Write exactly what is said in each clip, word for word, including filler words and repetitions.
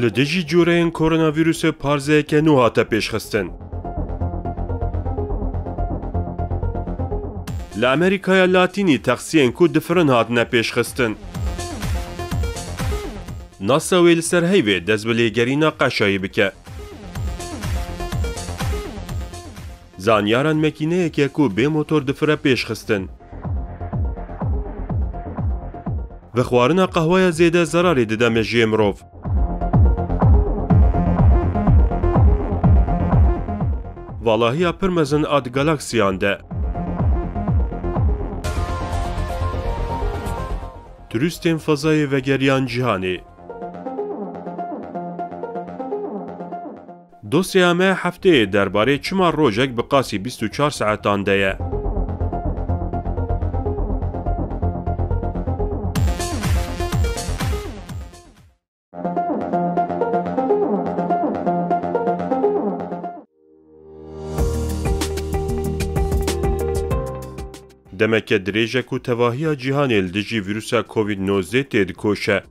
Li dijî cûreyên koronavîrusê parzeyeke nû hate pêşxistin. Li Amerîkaya Latînî taksiyên ku difirin hatine pêşxistin. NASA wê li ser heyvê dest bi lêgerîna qeşayî bike. Zanyaran mekîneyeke ku bê motor difire pêşxistin. Vexwarina qehweya zêde zerarê dide mejiyê mirov. Valahiya pir mezin a di galaksiyan de. Turistên fezayê vegeriyan cîhanê. Dosyeya me hefteyê derbarê çima rojek bi qasî bîst û çar saetan de ye. Demeke dirêj e ku tevahiya cîhanê li dijî vîrusa Covid nozdeh têdikoşe.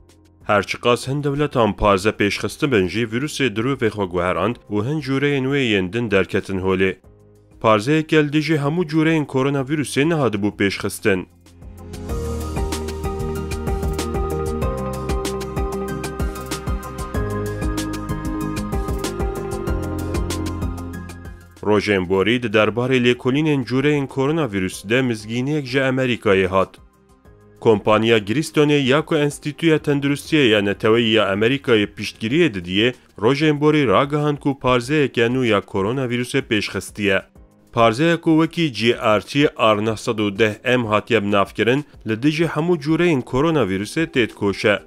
Her çiqas hin dewletan parze pêşxistibin jî vîrusê dirovê xwe guherand û hin cûreyên wê yên din derketin holê. Parzeyeke li dijî hemû cûreyên koronavîrusê nehatibû pêşxistin. Rojên borî di derbarê lêkolînên cûreyên koronavîrus de mizgîniyek ji Amerîkayê hat. Kompaniya Gristonê ya ku Enstîtuya Tenduristiyê ya Neteweyî ya Amerîkayê piştgiriyê didiyê, rojên borî ragihand ku parzeyeke nû ya koronavîrusê pêşxistiye. Parzeya ku wekî G R T R neh sed û deh M hatiye binavkirin, li dijî hemû cûreyên koronavîrusê têdikoşe.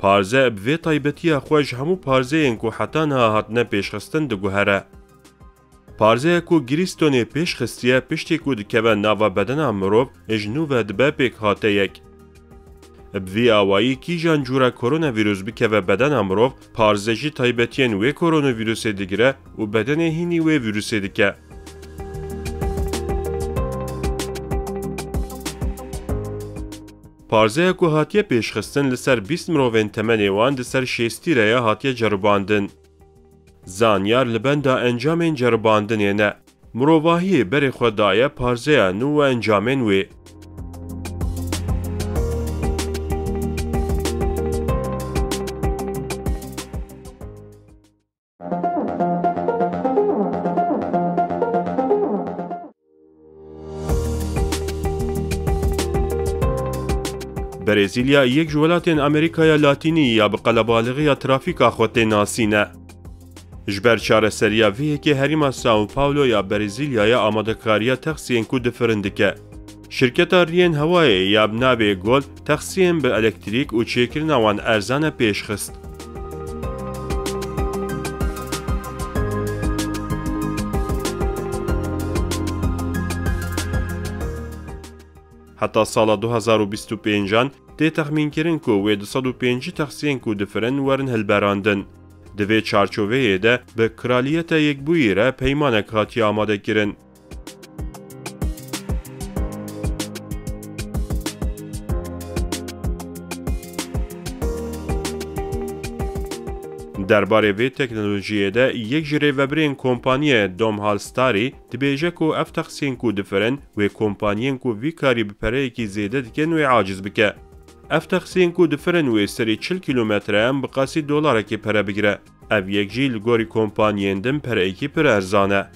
Parze bi vê taybetiya xwe ji hemû parzeyên ku heta niha hatine pêşxistin diguhere. Parzeya ku Gristonê pêş xistiye, piştî ku dikeve nava bedena mirov, ji nû ve dibe pêkhateyek. Bi vî awayî kîjan cûre koronavîrus bikeve bedena mirov, parze jî taybetiyên wê koronavîrusê digire û bedenê hînî wê vîrusê dike. Parzeya ku hatiye pêşxistin li ser bîst mirovên temenê wan di ser şêstî re ya hatiye ceribandin. Zanyar li benda encamên ceribandinê ne. Mirovahiyê berê xwe daye parzeya nû û encamên wê. Brezîlya yek ji welatên Amerîkaya Latînî ya bi qelebalixî ya trafîka xwe tê nasîne. Ji ber çareseriya vê yekê herêma São Paulo ya Brezîlyayê amadekariya taksiyên ku difirin dike. Şirketa riyên hewayê ya bi navê Gol taksiyên bi elektrîk û çêkirina wan erzan e pêşxist. Heta sala du hezar û bîst û pêncan tê texmînkirin ku wê du sed û pêncî taksiyên ku difirin werin hilberandin. Di vê çarçoveyê de bi Kraliyeta Yekbûyî re peymanek hatiye amadekirin. Derbarê vê teknolojiyê de yek ji rêvebirên kompaniyê Domhal Starî dibêje ku ev taksiyên ku difirin wê kompaniyên ku vî karî bi pereyekî zêde dikin wê aciz bike. Ev taksiyên ku difirin wê serî çil kîlometreyan bi qasî dolarekê pere bigire. Ev yek jî li gorî kompaniyên din pereyekî pir erzan e.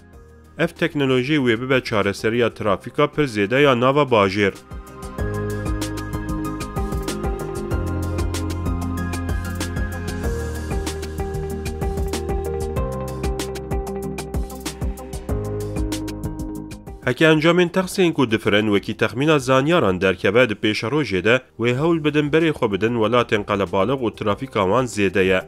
Ev teknolojî wê bibe çareseriya trafîka pir zêde ya nava bajêr. Heke encamên taksiyên ku difirin wekî texmîna zanyaran derkeve di pêşerojê de, wê hewl bidin berê xwe bidin welatên qelebalix û trafîka wan zêde ye.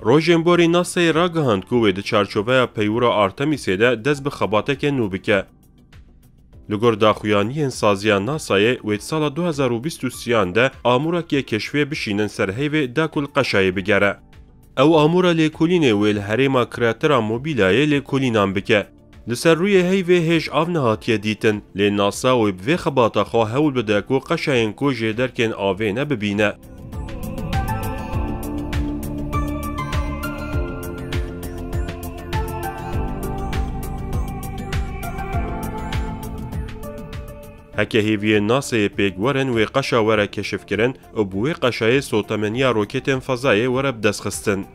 Rojên borî NASAyê ragihand ku wê di çarçoveya peywira Artemisê de dest bi xebateke nû bike. Li gor daxuyaniyên saziya NASAyê, wê di sala du hezar û bîst û sêyan de amûrek yê keşfê bişînin ser heyvê da ku li qeşayê bigere. Ew amûra lêkolînê wê li herêma Kratera Mobilayê lêkolînan bike. Li ser rûyê heyvê hêj av nehatiye dîtin, lê NASA wê bi vê xebata xwe hewl bide ku qeşayên ku jêderkên avê ne bibîne. Heke hêviyên NASAyê pêk werin wê qeşa were keşifkirin û bi wê qeşayê sotemeniya roketên fezayê were bidestxistin.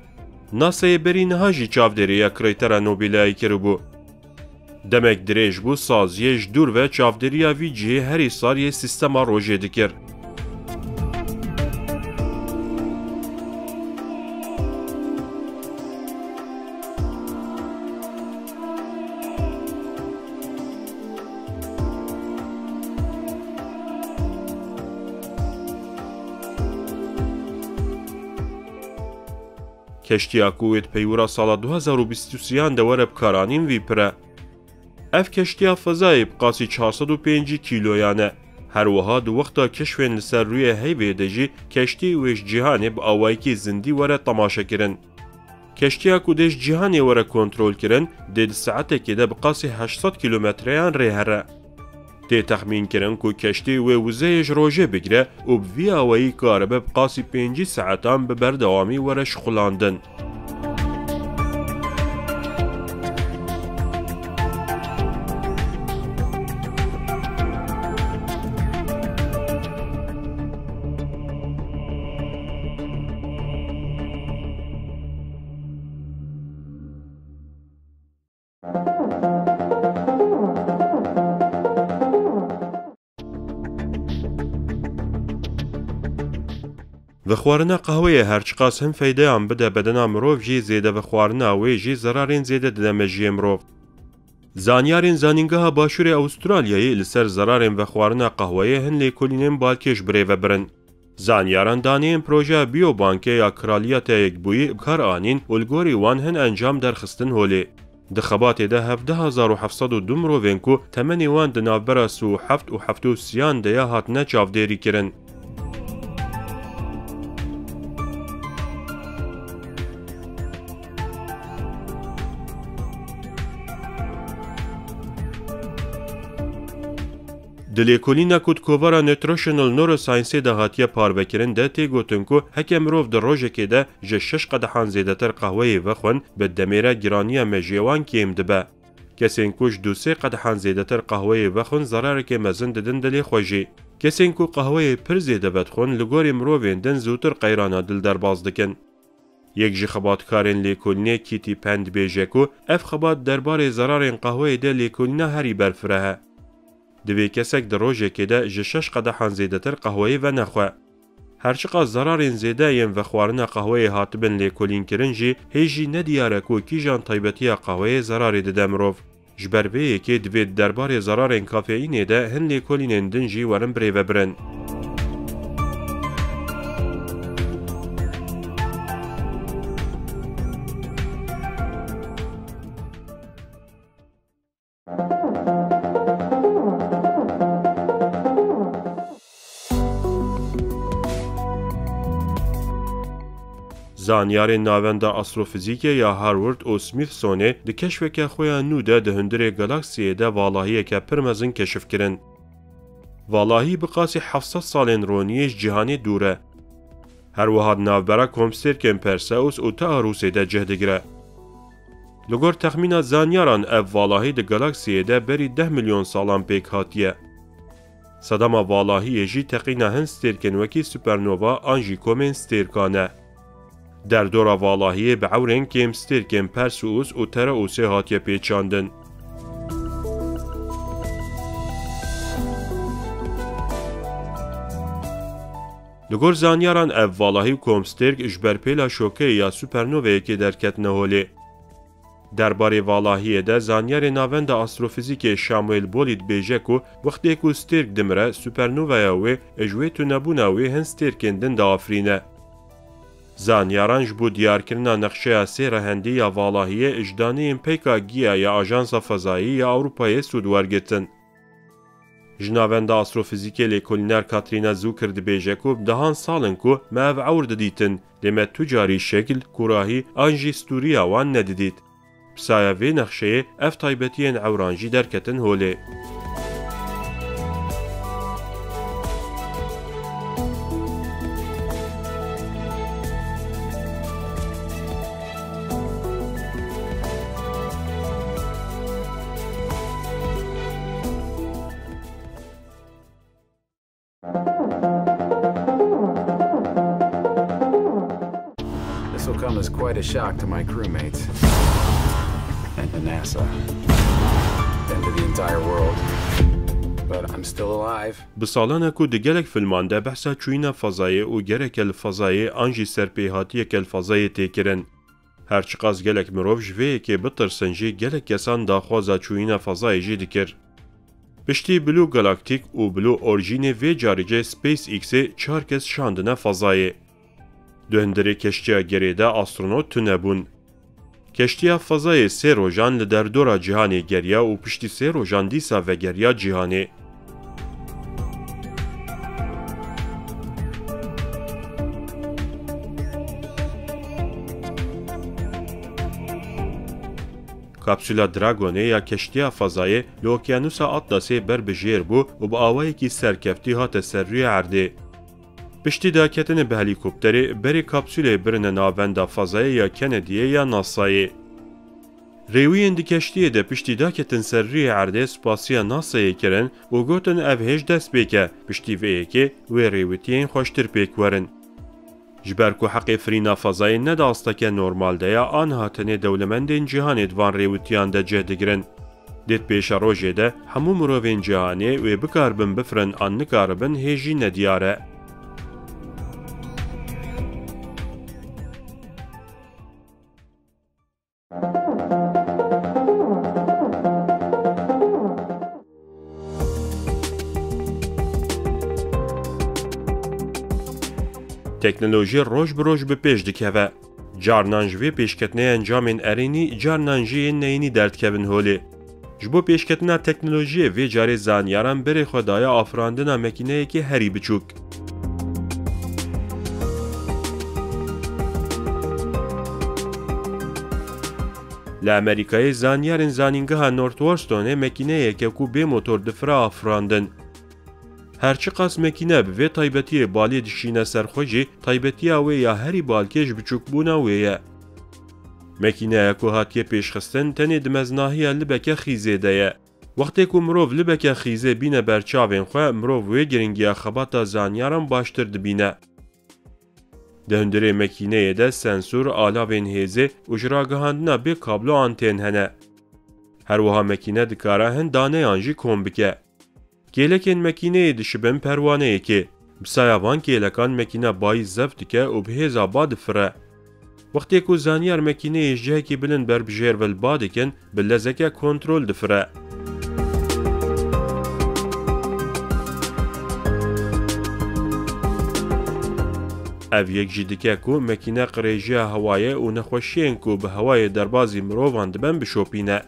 NASAyê berî niha jî çavdêriya Kratera Mobilayê kiribû. Demek dirêj bû, saziyê ji dûr ve çavdêriya vî cihê herî sar yê sîstema rojê dikir. Keştiya ku wê di peywira sala du hezar û bîst û sêyan de were bikaranîn vî pir e. Ev keştiya fezayê bi qasî çar sed û pêncî kîloyan e. Her wiha di wexta keşfên li ser rûyê heyvê de jî keştî wê ji cîhanê bi awayekî zindî were temaşekirin. Keştiya ku dê ji cîhanê were kontrolkirin, dê di saetekê de bi qasî heşt sed kîlometreyan rê here. Tê texmînkirin ku keştî wê wizeyê ji rojê bigire û bi vî awayî karibe bi qasî pêncî saetan bi berdewamî were şixulandin. Vexwarina qehweyê her çiqas hin feydeyan bide bedena mirov jî, zêde vexwarina wê jî zerarên zêde dide mejiyê mirov. Zanyarên Zanîngeha Başûrê Awistralyayê li ser zerarên vexwarina qehweyê hin lêkolînên balkêş bi rê ve birin. Zanyaran daneyên projeya Biobankê ya Kraliyeta Yekbûyî bi kar anîn û li gorî wan hin encam derxistin holê. Di xebatê de hevdeh hezar û heft sed û du mirovên ku temenê wan di navbera sî û heft û heftê û sêyan de ya hatine çavdêrî kirin. Di lêkolîna ku di kovara Nutritional Neuroscience de hatiye parvekirin de tê gotin ku heke mirov di rojekê de ji şeş qedehan zêdetir qehweyê vexwin, bi demê re giraniya mejiyê wan kêm dibe. Kesên ku ji du sê qedehan zêdetir qehweyê vexwin zerareke mezin didin dilê xwe jî. Kesên ku qehweyê pir zêde vedixwin, li gorî mirovên din zûtir qeyrana dil derbas dikin. Yek ji xebatkarên lêkolînê Kitty Penn dibêje ku ev xebat derbarê zerarên qehweyê de lêkolîna herî berfireh e. Divê kesek di rojekê de ji şeş qedehan zêdetir qehweyê venexwe. Her çiqas zerarên zêde yên vexwarina qehweyê hatibin lêkolînkirin jî, hê jî nediyar e ku kîjan taybetiya qehweyê zerarê dide mirov. Ji ber vê yekê divê di derbarê zerarên kafeînê de hin lêkolînên din jî werin birêvebirin. Zanyarên Navenda Astrofizîkê ya Harvard û Smithsonê di keşfeke xwe ya nû de di hundirê galaksiyê de valahiyeke pir mezin keşif kirin. Valahî bi qasî heft sed salên roniyê ji cîhanê dûr e. Her wiha di navbera komstêrkên Perseus û Taurusê de cih digire. Li gor texmîna zanyaran ev valahî di galaksiyê de berî deh milyon salan pêk hatiye. Sedema valahiyê jî teqîna hin stêrkên wekî supernova an jî komên stêrkan e. Derdora valahiyê bi ewrên kêm stêrkên Perseus û Taurusê hatiye pêçandin. Li gor zanyaran ev valahî komstêrk ji ber pêla şokeyê ya supernoveyekê derketine holê. Derbarê valahiyê de zanyarê Navenda Astrofizîkê Samuel Bolly dibêje ku wextê ku stêrk dimire, supernovaya wê ji wê tunebûna wê hin stêrkên din diafirîne. Zanyaran ji bo diyarkirina nexşeya sê rehendî ya valahiyê ji daneyên peyka giya ya Ajansa Fezayî ya Ewropayê sûd wergirtin. Ji navenda astrofizîkê lêkolîner Katrîna Zucker dibêje ku bi dehan sal in ku me ev ewr didîtin, lê me tu carî şekil, kurahî an jî stûriya wan nedidît. Bi saya vê nexşeyê ev taybetiyên ewran jî derketin holê. This will come as quite a shock to my crewmates and to NASA and to the entire world. But I'm still alive. Bi salan e ku di gelek filman de behsa çûyîna fezayê û gereke li fezayê an jî serpêhatiyeke li fezayê tê kirin. Her çiqas gelek mirov ji vê yekê bitirsin jî, gelek kesan daxwaza çûyîna fezayê jî dikir. Piştî Blue Galactic û Blue Originê vê carê jî SpaceXê çar kes şandine fezayê. Di hundirê keştiya gerê de astronot tune bûn. Keştiya fezayê sê rojan li derdora cîhanê geriya û piştî sê rojan dîsa vegeriya cîhanê. Kapsula Dragonê ya keştiya fezayê li Okyanusa Atlasê ber bi jêr bû û bi awayekî serkeftî hate ser rûyê erdê. Piştî daketinê bi helîkopterê, berê kapsûlê birine navenda fezayê ya Kennedyê ya NASAyê. Rêwiyên di keştiyê de piştî daketin ser rûyê erdê spasiya NASAyê kirin û gotin ev hêj destpêk e, piştî vê yekê wê rêwitiyên xweştir pêk werin. Ji ber ku heqê firîna fezayê ne di asteke normal de ye, aniha tenê dewlemendên cîhanê di van rêwitiyan de cih digirin. Dê di pêşerojê de hemû mirovên cîhanê wê bikaribin bifirin an nikaribin hê jî nediyar e. Teknolojî roj bi roj bi pêş dikeve. Carinan ji vê pêşketinê encamên erênî, carinan jî yên neyînî derdikevin holê. Ji bo pêşketina teknolojiyê vê carê zanyaran berê xwe daye afirandina mekîneyekê herî biçûk. Li Amerîkayê zanyarên zanîngeha Northwesternê mekîneyeke ku bê motor difire afirandin. Her çiqas mekîne bi vê taybetiyê balê dişîne ser xwe jî, taybetiya wê ya herî balkêş biçûkbûna wê ye. Mekîneya ku hatiye pêşxistin tenê di meznahiya libeke xîzê de ye. Wextê ku mirov libeke xîzê bîne ber çavên xwe, mirov wê giringiya xebata zanyaran baştir dibîne. Di hundirê mekîneyê de sensor, alavên hêzê û ji ragihandina bê kablo antên hene. Her wiha mekîne dikare hin daneyan jî kom bike. Kêlekên mekîneyê dişibin perwaneyekê. Bi saya van kêlekan mekîne bayî zeft dike û bi hêza ba difire. Wextê ku zanyar mekîneyê ji cihekî bilind berbijêr ve li ba dikin, bi lezeke kontrol difire. Ev yek jî dike ku mekîne qirêjiya hewayê û nexweşiyên ku bi hewayê derbazî mirovan dibin bişopîne.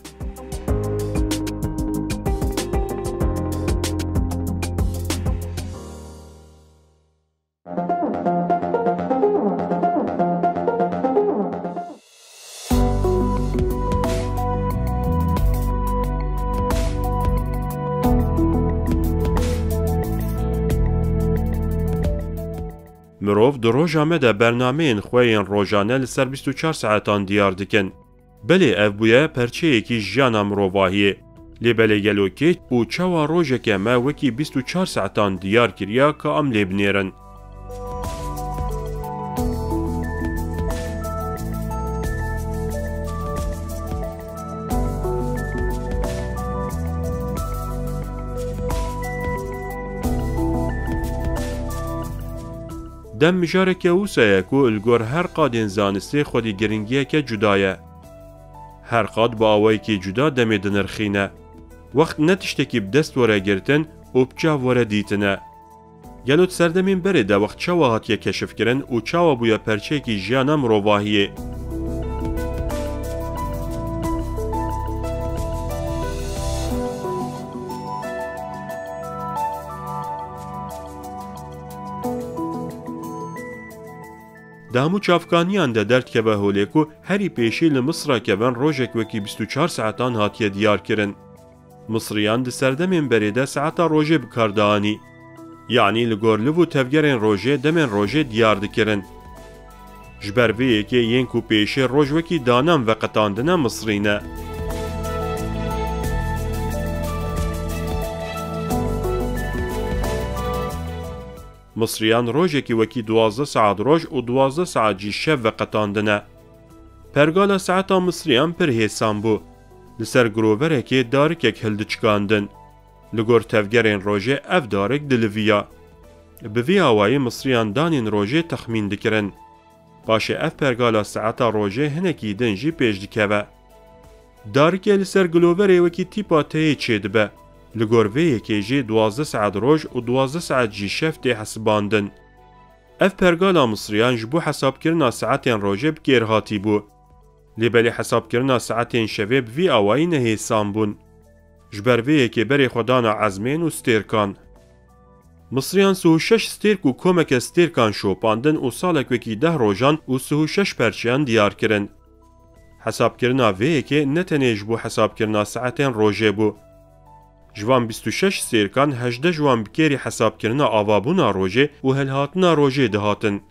Mirov di roja me de bernameyên xwe yên rojane li ser bîst û çar saetan diyar dikin. Belê ev bûye perçeyekî ji jiyana mirovahiyê. Lê belê gelo kê û çawa rojeke me wekî bîst û çar saetan diyar kiriya ka em lê binêrin? Dem mijareke wisa ye ku li gor her qadên zanistê xwedî giringiyeke cuda ye. Her qad bi awayekî cuda demê dinirxîne. Wext ne tiştekî bi dest were girtin û bi çav were dîtine. Gelo di serdemên berê de wext çawa hatiye keşifkirin û çawa bûye perçeyekî jiyana mirovahiyê? Di hemû çavkaniyan de derdikeve holê ku herî pêşî li Misra kevin rojek wekî bîst û çar saetan hatiye diyar kirin. Misriyan di serdemên berê de saeta rojê bi kar dianî. Yanî li gor liv û tevgerên rojê demên rojê diyar dikirin. Ji ber vê yekê yên ku pêşê roj wekî danan veqetandine Misrî ne. Misriyan rojekî wekî duwazdeh saet roj û duwazdeh saet jî şev veqetandine. Pergala saeta Misriyan pir hêsan bû. Li ser giroverekê darikek hildiçikandin. Li gor tevgerên rojê ev darik diliviya. Bi vî awayî Misriyan danên rojê texmîn dikirin. Paşê ev pergala saeta rojê hinekî din jî pêş dikeve. Darikê li ser giloverê wekî tîpa teyê çêdibe. Li gor vê yekê jî duwazdeh saet roj û duwazdeh saet jî şev tê hesibandin. Ev pergala Misriyan ji bo hesabkirina saetên rojê bi kêr hatî bû. Lê belê hesabkirina saetên şevê bi vî awayî nehêsan bûn. Ji ber vê yekê berê xwe dana ezmên û stêrkan. Misriyan sih û şeş stêrk û komeke stêrkan şopandin û salek wekî deh rojan û sih û şeş perçeyan diyar kirin. Hesabkirina vê yekê ne tenê ji bo hesabkirina saetên rojê bû. Ji van bîst û şeş stêrkan hejdeh ji wan bi kêrî hesabkirina avabûna rojê û hilhatina rojê dihatin.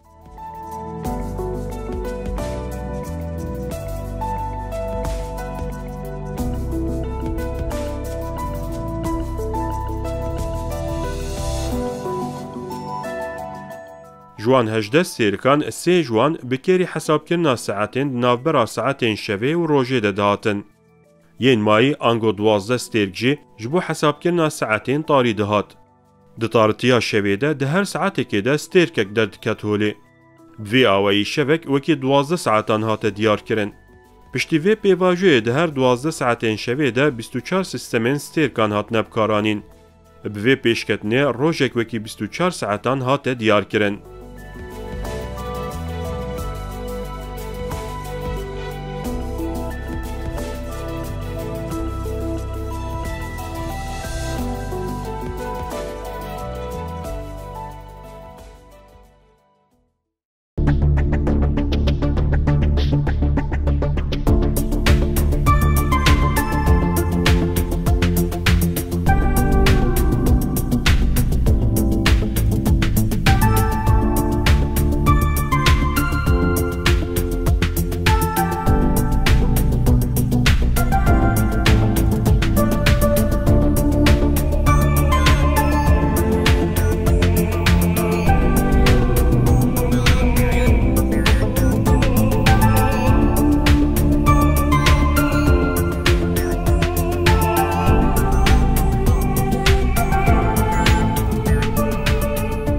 Ji wan hejdeh stêrkan sê ji wan bi kêrî hesabkirina saetên di navbera saetên şevê û rojê de dihatin. Yên mayî ango duwazdeh stêrk jî ji bo hesabkirina saetên tarî dihat. Di taritiya şevê de di her saetekê de stêrkek derdiket holê. Bi vî awayî şevek wekî duwazdeh saetan hate diyar kirin. Piştî vê pêvajoyê di her duwazdeh saetên şevê de bîst û çar sîstemên stêrkan hatine bikaranîn. Bi vê pêşketinê rojek wekî bîst û çar saetan hate diyar kirin.